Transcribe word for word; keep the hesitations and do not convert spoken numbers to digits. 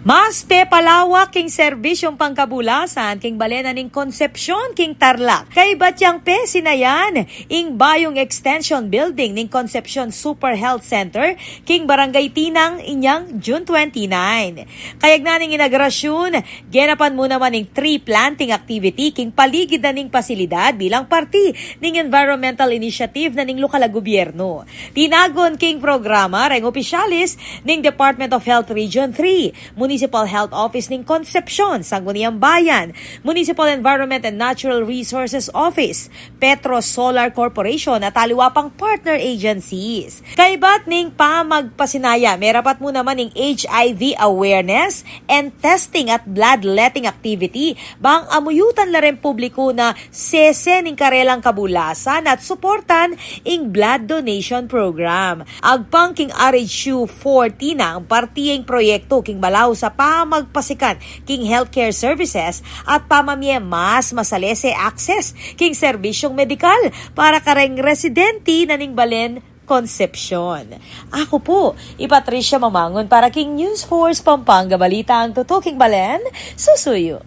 Mas pepalawak king serbisyung pangkabulasan king balen na ning Concepcion king Tarlac. Kaybat yang pesinayan ing bayung extension building ning Concepcion Super Health Center king Barangay Tinang inyang June twenty-nine. Kayagnan ning inaugurasyun, genapan mu naman ing tree planting activity king paligid na ning pasilidad bilang parti ning environmental initiative na ning lokal a gobyerno. Tinagun king programa reng opisyalis ning Department of Health Region three, Municipal Health Office ning Concepcion, Sangguniang Bayan, Municipal Environment and Natural Resources Office, Petro Solar Corporation at aliwa pang partner agencies. Kaybat ning pamagpasinaya, merapat mu naman ing H I V awareness and testing at bloodletting activity, bang amuyutan la ring publiko na sese ning karelang kabulasan at suportan ing blood donation program. Agpang king R H U forty na ing parti ing proyekto king balaus a pamagpasikan king healthcare services at pamamie mas masalese access king serbisyung medikal para kareng residente na ning balen Concepcion. Aku pu i Patricia Mamangun para king News Force Pampanga Balita, ang tutuking balen, susuyu.